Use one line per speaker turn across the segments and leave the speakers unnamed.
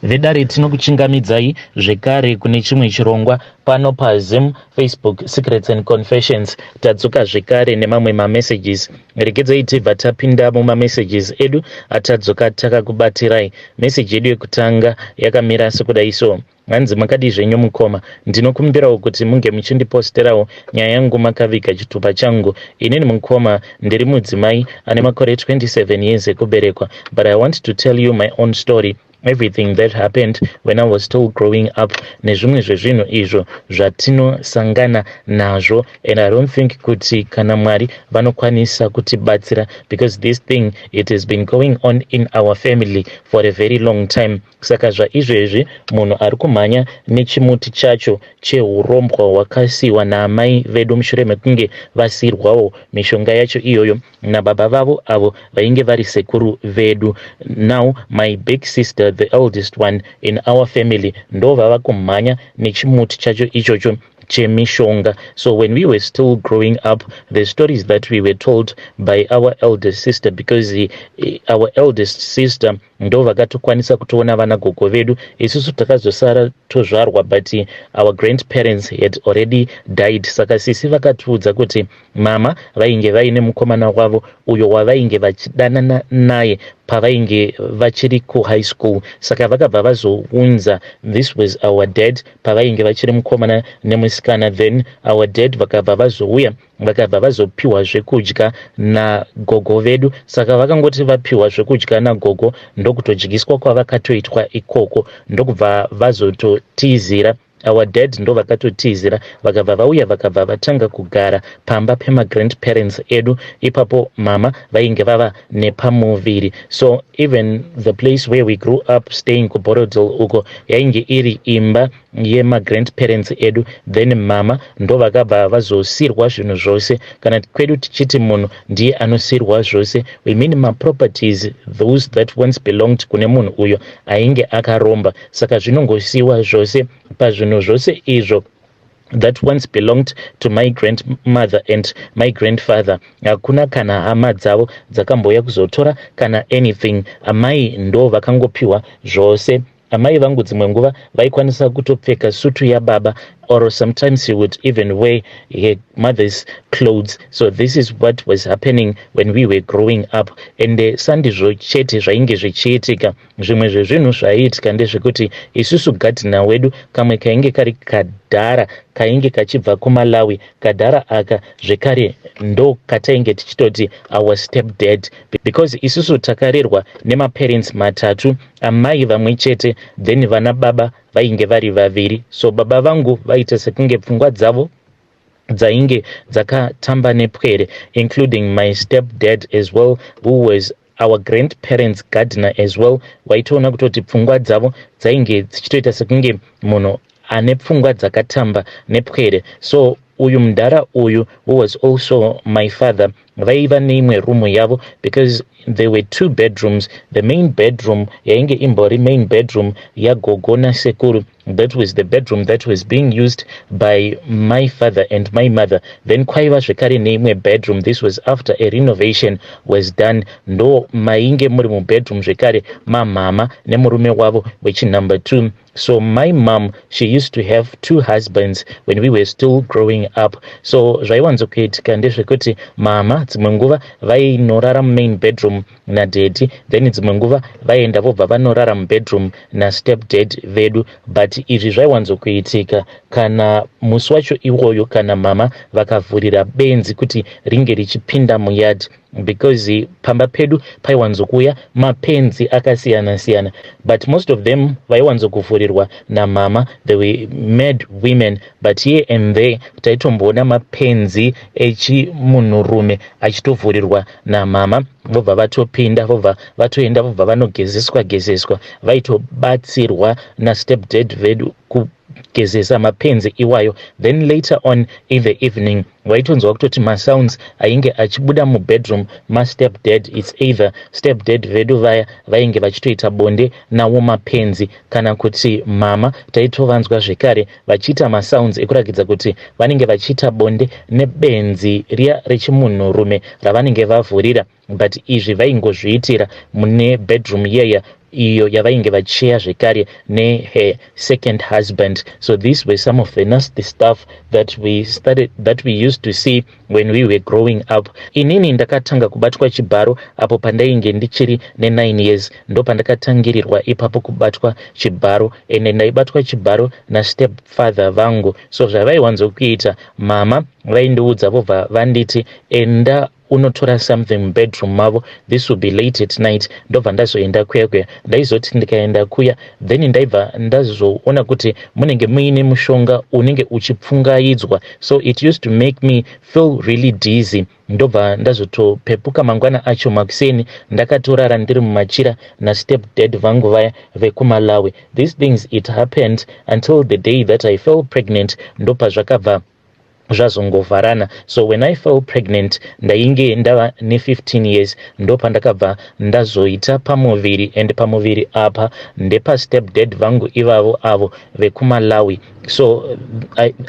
Vedare, tinokuchingamidzai zvekare kune chimwe chirongwa pano paZim Facebook Secrets and Confessions. Tadzoka zvekare nemamwe mamessages. Regedzai tibva tapinda mumamessages edu atadzoka takakubatirai. Meseji yedu yekutanga yakamira sekudai so. Hanzi, "Makadii zvenyu mukoma? Ndinokumbirawo kuti munge muchindiposterawo nyaya yangu makaviga chitupa changu. Inini mukoma, ndiri mudzimai ane makore 27 years ekuberekwa, but I want to tell you my own story, everything that happened when I was still growing up, nezvimwe zvezvinhu izvo zvatinosangana nazvo, and I don't think kuti kana Mwari vanokwanisa kutibatsira, because this thing, it has been going on in our family for a very long time. Saka zvaizvezvi munhu ari kumhanya nechimuti chacho cheurombwa hwakasiyiwa naamai vedu mushure mekunge vasiyirwawo mishonga yacho iyoyo nababa vavo, avo vainge vari sekuru vedu. Now my big sister, the eldest one in our family, ndo vava kumhanya nechimuti chacho ichocho chemishonga. So when we were still growing up, the stories that we were told by our eldest sister, because our eldest sister ndo vakatokwanisa kutoona vana gogo vedu. Isusu takazosara tozvarwa, but our grandparents had already died. Saka sisi vakatiudza kuti mama vainge vaine mukomana wavo uyo wavainge vachidanana naye pavainge vachiri kuhigh school. Saka vakabva vazounza, this was our dad, pavainge vachiri mukomana nemusikana. Then our dad vakabva vazouya, vakabva vazopiwa zvekudya nagogo vedu. Saka vakangoti vapiwa zvekudya nagogo, ndokutodyiswa kwavakatoitwa ikoko, ndokubva vazototizira. Our dad ndo vakatotizira, vakabva vauya, vakabva vatanga kugara pamba pemagrandparents edu ipapo. Mama vainge vava nepamuviri. So even the place where we grew up staying kuBorrowdale uko, yainge iri imba yemagrandparents edu. Then mama ndo vakabva vazosirwa zvinhu zvose. Kana kwedu tichiti munhu ndiye anosirwa zvose, we mean maproperties, those that once belonged kune munhu uyo ainge akaromba. Saka zvinongosiyiwa zvose. Pazvinhu zvose izvo that once belonged to my grandmother and my grandfather, hakuna kana hama dzavo dzakambouya kuzotora kana anything. Amai ndo vakangopiwa zvose. Amai vangu dzimwe nguva vaikwanisa kutopfeka sutu yababa, or sometimes he would even wear her mother's clothes. So this is what was happening when we were growing up. And sandizvo chete zvainge zvichiitika. Zvimwe zvezvinhu zvaiitika ndezvekuti isusu gardener wedu kamwe kainge kari kadhara kainge kachibva kuMalawi. Kadhara aka zvekare ndo katainge tichitoti our step dad, because isusu takarerwa nemaparents matatu, amai vamwe chete, then vana baba vainge vari vaviri. So baba vangu vaita sekunge pfungwa dzavo dzainge dzakatamba nepwere, including my step dad as well, who was our grandparents' gardener as well. Waitoona kutoti pfungwa dzavo dzainge dzichitoita sekunge munhu ane pfungwa dzakatamba nepwere. So uyu mudhara uyu, who was also my father, vaiva neimwe rumu yavo, because there were two bedrooms. The main bedroom yainge imbori main bedroom yagogo nasekuru. That was the bedroom that was being used by my father and my mother. Then kwaiva zvekare neimwe bedroom, this was after a renovation was done, ndo mainge muri mubedroom zvekare mamama nemurume wavo wechinumber two. So my mom, she used to have two husbands when we were still growing up. So zvaiwanzokuitika ndezvekuti mama dzimwe nguva vainorara mumain bedroom nadaddy, then dzimwe nguva vaienda vobva vanorara mubedroom nastep dad vedu. But izvi zvaiwanzokuitika kana musi wacho iwoyo kana mama vakavhurira benzi kuti ringe richipinda muyard, because pamba pedu paiwanzokuuya mapenzi akasiyana siyana, but most of them vaiwanzokuvhurirwa namama, they were mad women. But here and there taitomboona mapenzi echimunhurume achitovhurirwa namama, vobva vatopinda, vobva vatoenda, vobva vanogezeswa gezeswa. Vaitobatsirwa nastep dad vedu kugezesa mapenzi iwayo. Then later on in the evening Waitonzwa kutoti masounds ainge achibuda mubedroom mastep dad, it's either step dad vedu vaya vainge vachitoita bonde nawo mapenzi, kana kuti mama taitovanzwa zvekare vachiita masounds ekurakidza kuti vanenge vachiita bonde nebenzi riya rechimunhurume ravanenge vavhurira. But izvi vaingozviitira mune bedroom iyaya iyo yavainge vachiya zvekare neher second husband. So these were some of the nasty stuff that we used to see when we were growing up. Inini ndakatanga kubatwa chibharo apo pandainge ndichiri ne9 years. Ndo pandakatangirirwa ipapo kubatwa chibharo, ende ndaibatwa chibharo nastep father vangu. So zvavaiwanzokuita, mama vaindiudza, vobva vanditi, "Enda unotora something mubedroom mavo." This will be late at night. Ndobva ndazoenda kuya kuya. Ndaizoti ndikaenda kuya, then ndaibva ndazoona kuti munenge muine mushonga unenge uchipfungaidzwa, so it used to make me feel really dizzy. Ndobva ndazotopepuka mangwana acho makuseni, ndakatorara ndiri mumachira nastep dad vangu vaya vekuMalawi. These things, it happened until the day that I fell pregnant. Ndopazvakabva zvazongovharana. So when I fell pregnant, ndainge ndava ne15 years. Ndopandakabva ndazoita pamuviri, and pamuviri apa ndepastep dad vangu ivavo avo vekuMalawi. So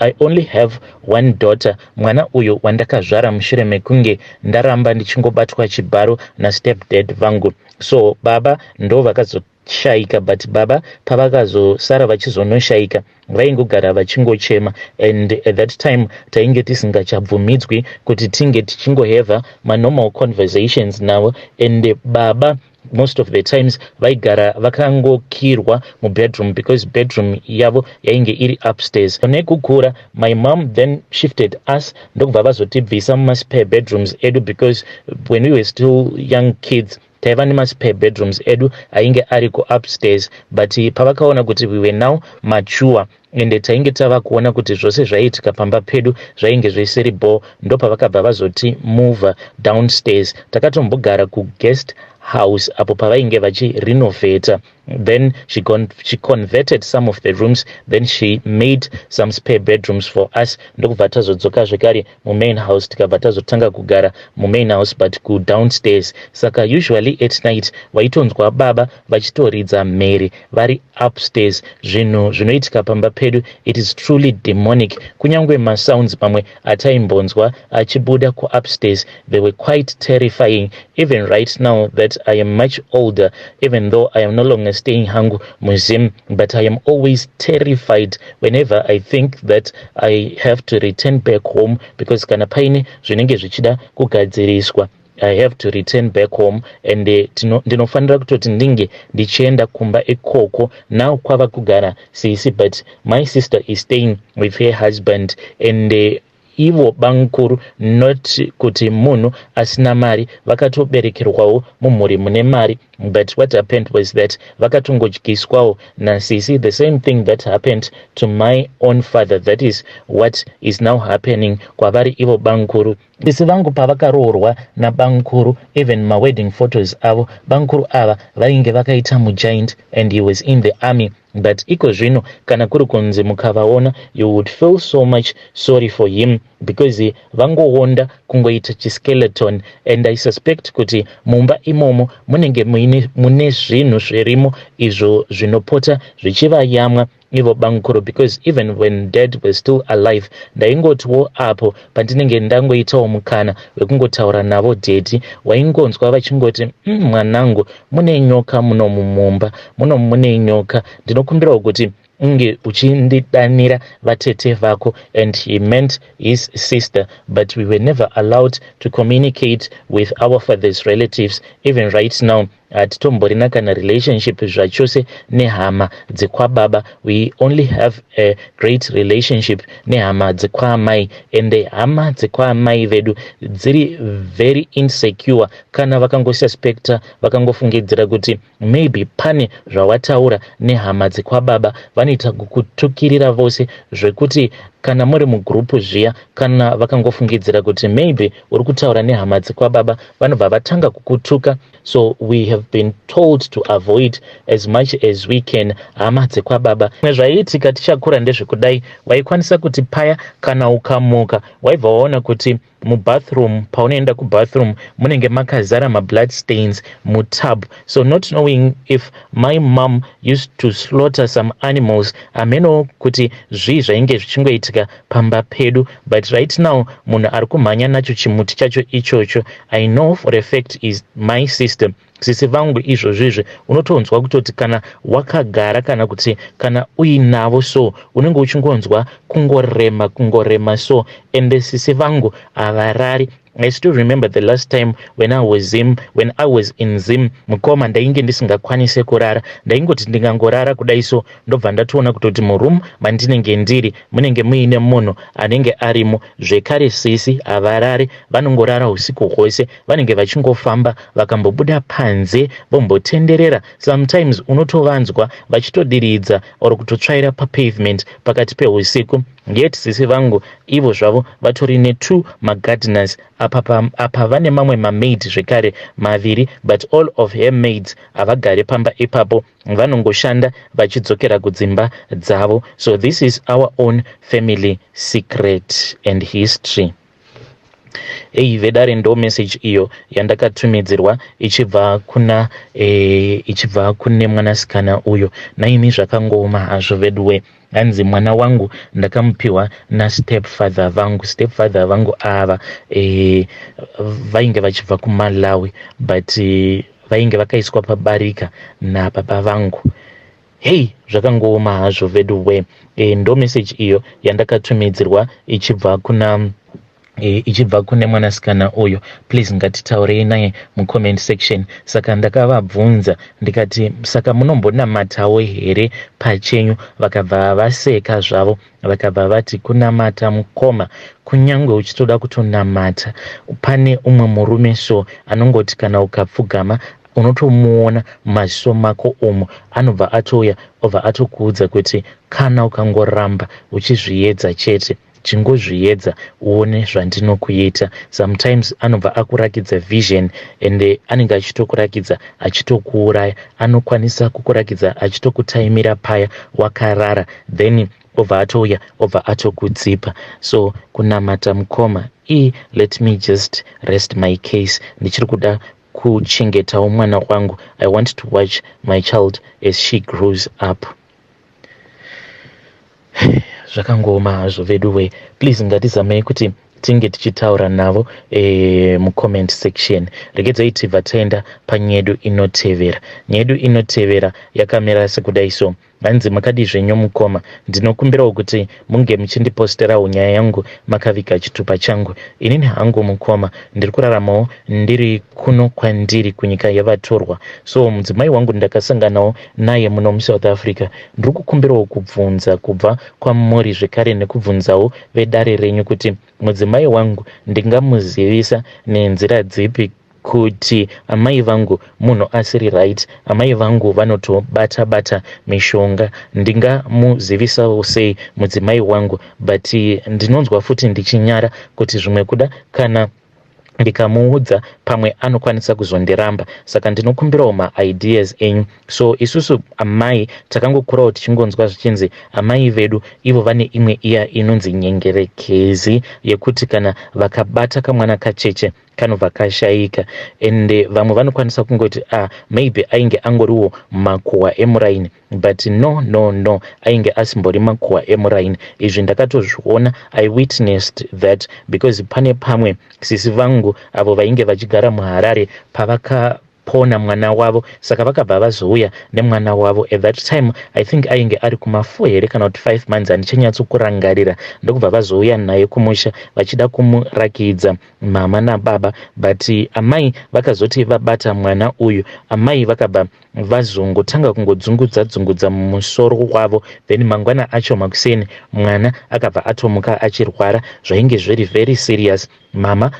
I only have one daughter, mwana uyu wandakazvara mushure mekunge ndaramba ndichingobatwa chibharo nastep dad vangu. So baba ndo vakazoshayika, but baba pavakazosara vachizonoshayika, vaingogara vachingochema, and at that time tainge tisingachabvumidzwi kuti tinge tichingoheva manormal conversations navo. And baba most of the times vaigara vakangokirwa mubedroom because bedroom yavo yainge iri upstairs. Nekukura, my mom then shifted us, ndokubva vazotibvisa mumaspare bedrooms edu, because when we were still young kids taiva nemaspare bedrooms edu ainge ari kuupstairs. But pavakaona kuti we were now mature, ende tainge tava kuona kuti zvose zvaiitika pamba pedu zvainge zvisiri bho, ndopavakabva vazoti move downstairs. Takatombogara kuguest house apo pavainge vachirenovata. Then she converted some of the rooms, then she made some spare bedrooms for us. Ndokubva tazodzoka zvekare mumain house, tikabva tazotanga kugara mumain house but kudownstairs. Saka usually at night vaitonzwa baba vachitoridza mhere vari upstairs. Zvinhu zvinoitika pamba pedu, it is truly demonic. Kunyange masounds mamwe ataimbonzwa achibuda kuupstairs, they were quite terrifying. Even right now that I am much older, even though I am no longer staying hangu muZim, but I am always terrified whenever I think that I have to return back home, because kana paine zvinenge zvichida kugadziriswa, I have to return back home, and ndinofanira kutoti ndinge ndichienda kumba ikoko. Now kwava kugara sisi, but my sister is staying with her husband, and ivo bamukuru, not kuti munhu asina mari, vakatoberekerwawo mumhuri mune mari, but what happened was that vakatongodyiswawo nasisi. The same thing that happened to my own father, that is what is now happening kwavari ivo bamukuru. Sisi vangu pavakaroorwa nabamukuru, even mawedding photos avo, bamukuru ava vainge vakaita mugiant, and he was in the army. But iko zvino kana kuri kunzi mukavaona, you would feel so much sorry for him, because vangoonda kungoita chiskeleton. And I suspect kuti mumba imomo munenge mune zvinhu zvirimo izvo zvinopota zvichivayamwa ivo bamukuru, because even when dad was still alive, ndaingotiwo apo pandinenge ndangoitawo mukana wekungotaura navo daddy, waingonzwa vachingoti, Mwanangu, mune nyoka muno mumumba muno, mune nyoka. Ndinokumbirawo kuti unge uchindidanira vatete vako." And he meant his sister. But we were never allowed to communicate with our father's relatives. Even right now hatitomborina kana relationship zvachose nehama dzekwababa. We only have a great relationship nehama dzekwaamai, ende hama dzekwaamai vedu dziri very insecure. Kana vakangosuspecta, vakangofungidzira kuti maybe pane zvawataura nehama dzekwababa, vanoita kukutukirira vose, zvekuti kana muri mugurupu zviya, kana vakangofungidzira kuti maybe uri kutaura nehama dzekwababa, vanobva vatanga kukutuka. So we have have been told to avoid as much as we can hama dzekwababa. Zvimwe zvaiitika tichakura ndezvekudai, waikwanisa kuti paya kana ukamuka waibva waona kuti mubathroom, paunoenda kubathroom munenge makazara mablood stains mutub. So not knowing if my mom used to slaughter some animals, hameno kuti zvii zvainge zvichingoitika pamba pedu. But right now munhu ari kumhanya nacho chimuti chacho ichocho, I know for a fact is my sister, sisi vangu. Izvozvo izvi unotonzwa kutoti kana wakagara kana kuti kana uinavo so unenge uchingonzwa kungorema, kungorema so. Ende sisi vangu havarari. I still remember the last time when I was in Zim, mukoma, ndainge ndisingakwanise kurara. Ndaingoti ndingangorara kudai so, ndobva ndatoona kutoti muroom mandinenge ndiri munenge muine munhu anenge arimo zvekare. Sisi havarari, vanongorara usiku hwose, vanenge vachingofamba, vakambobuda panze vombotenderera. Sometimes unotovanzwa vachitodiridza or kutotsvaira papavement pakati peusiku. Yet sisi vangu ivo zvavo vatori netwo magardeners apa, apa vane mamwe mamaid zvekare maviri, but all of her maids havagari pamba ipapo, vanongoshanda vachidzokera kudzimba dzavo. So this is our own family secret and history. Ei vedare, ndo message iyo yandakatumidzirwa ichibva kune mwanasikana uyo. Naimi, zvakangooma hazvo veduwe. Hanzi mwana wangu ndakamupiwa nastepfather vangu. Stepfather vangu ava vainge vachibva kuMalawi, but vainge vakaiswa pabarika nababa vangu. Hei, zvakangooma hazvo veduwe. Ndo message iyo yandakatumidzirwa ichibva kune mwanasikana uyo. Please ngatitaurei naye mucomment section. Saka ndakavabvunza ndikati, "Saka munombonamatawo here pachenyu?" Vakabva vaseka zvavo, vakabva vati, "Kunamata mukoma, kunyange uchitoda kutonamata, pane umwe murume so anongoti kana ukapfugama unotomuona mumaziso mako umo, anobva atouya, obva atokuudza kuti kana ukangoramba uchizviedza chete, chingozviedza uone zvandinokuita." Sometimes anobva akurakidza vision, ende anenge achitokurakidza achitokuuraya. Anokwanisa kukurakidza achitokutaimira paya wakarara, then obva atouya, obva atokudzipa. So kunamata mukoma, e let me just rest my case. Ndichiri kuda kuchengetawo mwana wangu. I want to watch my child as she grows up. Zvakangooma hazvo veduwe. Please ngatizamei kuti tinge tichitaura navo mucomment section. Regedzai tibva taenda panyedu inotevera. Nyedu inotevera yakamira sekudai so. Hanzi, "Makadii zvenyu mukoma? Ndinokumbirawo kuti munge muchindiposterawo nyaya yangu makaviga chitupa changu. Inini hangu mukoma ndiri kuraramawo ndiri kuno kwandiri kunyika yevatorwa. So mudzimai wangu ndakasanganawo naye muno muSouth Africa. Ndiri kukumbirawo kubvunza kubva kwamuri zvekare nekubvunzawo vedare renyu kuti mudzimai wangu ndingamuzivisa nenzira dzipi kuti amai vangu munhu asiri right? Amai vangu vanotobata bata mishonga. Ndingamuzivisawo sei mudzimai wangu? But ndinonzwa futi ndichinyara kuti zvimwe kuda kana ndikamuudza pamwe anokwanisa kuzondiramba. Saka ndinokumbirawo maideas enyu." So isusu amai takangokurawo tichingonzwa zvichinzi amai vedu ivo vane imwe iya inonzi nyengerekezi yekuti kana vakabata kamwana kacheche kanobva kashayika. Ende vamwe vanokwanisa kungoti, "Ah, maybe ainge angoriwo makuhwa emuraini." But no, no, no, ainge asimbori makuhwa emuraini. Izvi ndakatozviona, I witnessed that, because pane pamwe sisi vangu avo vainge vachigara muHarare pavaka pona mwana wavo, saka vakabva vazouya nemwana wavo. At that time I think ainge ari kuma4 here kana kuti 5 months, handichanyatsokurangarira. Ndokubva vazouya naye kumusha vachida kumurakidza mama nababa, but amai vakazoti vabata mwana uyu, amai vakabva vazongotanga kungodzungudza dzungudza mumusoro wavo. Then mangwana acho makuseni mwana akabva atomuka achirwara, zvainge zviri very serious. Mama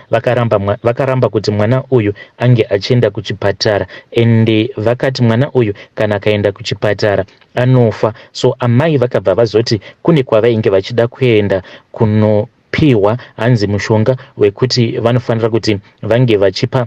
vakaramba kuti mwana uyu ange achienda kuchipatara, ende vakati mwana uyu kana akaenda kuchipatara anofa. So amai vakabva vazoti kune kwavainge vachida kuenda kunopiwa, hanzi mushonga wekuti vanofanira kuti vange vachipa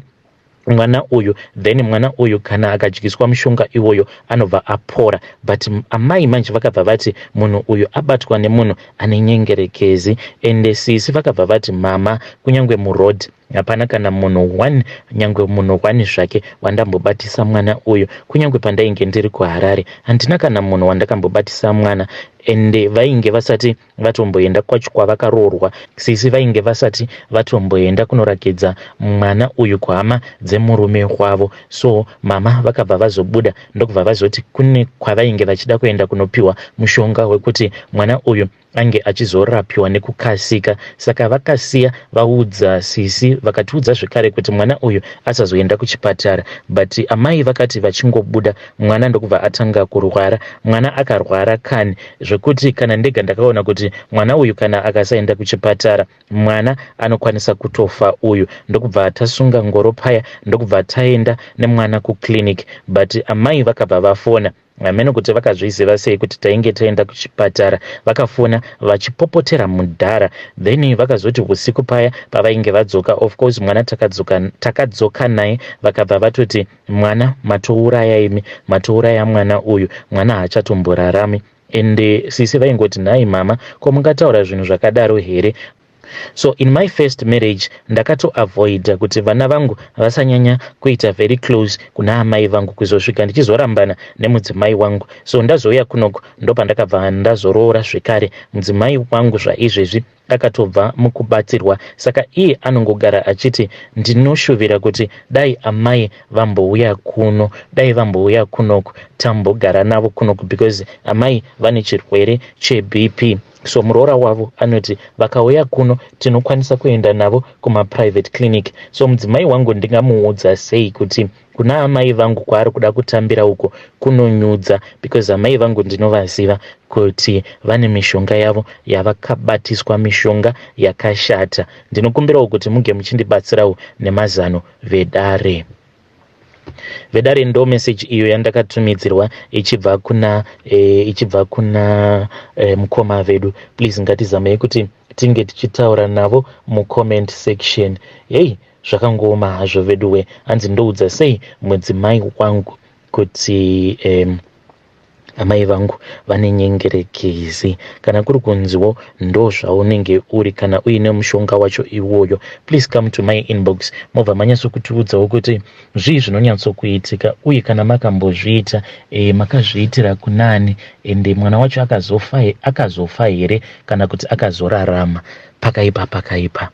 Mwana uyu, then mwana uyu kana akadyiswa mushonga iwoyo anobva apora. But amai manje vakabva vati munhu uyu abatwa nemunhu ane nyengerekezi. Ende sisi vakabva vati, "Mama, kunyange muroad hapana kana munhu one, nyange munhu one zvake wandambobatisa mwana uyu. Kunyange pandainge ndiri kuHarare, handina kana munhu wandakambobatisa mwana." Ende vainge vasati vatomboenda kwacho kwavakaroorwa. Sisi vainge vasati vatomboenda kunorakidza mwana uyu kuhama dzemurume wavo. So mama vakabva vazobuda, ndokubva vazoti kune kwavainge vachida kuenda kunopiwa mushonga wekuti mwana uyu ange achizorapiwa nekukasika. Saka vakasiya vaudza sisi, vakatiudza zvekare kuti mwana uyu asazoenda kuchipatara. But amai vakati vachingobuda, mwana ndokubva atanga kurwara. Mwana akarwara kani, zvekuti kana ndega ndakaona kuti mwana uyu kana akasaenda kuchipatara, mwana anokwanisa kutofa uyu. Ndokubva tasunga ngoro paya, ndokubva taenda nemwana kuclinic. But amai vakabva vafona, hameno kuti vakazviziva sei kuti tainge taenda kuchipatara. Vakafona vachipopotera mudhara. Then vakazoti usiku paya pavainge vadzoka, of course mwana takadzoka naye, vakabva vatoti, "Mwana matouraya imi, matouraya mwana uyu, mwana haachatomborarami." Ende sisi vaingoti, "Nhai mama, ko mungataura zvinhu zvakadaro here?" So in my first marriage ndakatoavoida kuti vana vangu vasanyanya kuita very close kuna amai vangu, kuzosvika ndichizorambana nemudzimai wangu. So ndazouya kunoku, ndopandakabva ndazoroora zvekare. Mudzimai wangu zvaizvezvi akatobva mukubatsirwa, saka iye anongogara achiti, "Ndinoshuvira kuti dai amai vambouya kuno, dai vambouya kunoku, tambogara navo kunoku," because amai vane chirwere cheBP. So muroora wavo anoti vakauya kuno tinokwanisa kuenda navo kumaprivate clinic. So mudzimai wangu ndingamuudza sei kuti kuna amai vangu kwaari kuda kutambira uko kunonyudza? Because amai vangu ndinovaziva kuti vane mishonga yavo yavakabatiswa, mishonga yakashata. Ndinokumbirawo kuti muge muchindibatsirawo nemazano, vedare. Vedare, ndo meseji iyo yandakatumidzirwa ichibva kuna mukoma vedu. Please, ngatizamei kuti tinge tichitaura navo mucomment section. Hei, zvakangooma hazvo veduwe. Hanzi, "Ndoudza sei mudzimai wangu kuti amai vangu vane nyengerekezi?" Kana kuri kunziwo ndo zvaunenge uri, kana uine mushonga wacho iwoyo, please come to my inbox, mobva manyatsokutiudzawo kuti zvii zvinonyatsokuitika, uye kana makambozviita, makazviitira kunani, ende mwana wacho akazofa here kana kuti akazorarama? Pakaipa, pakaipa.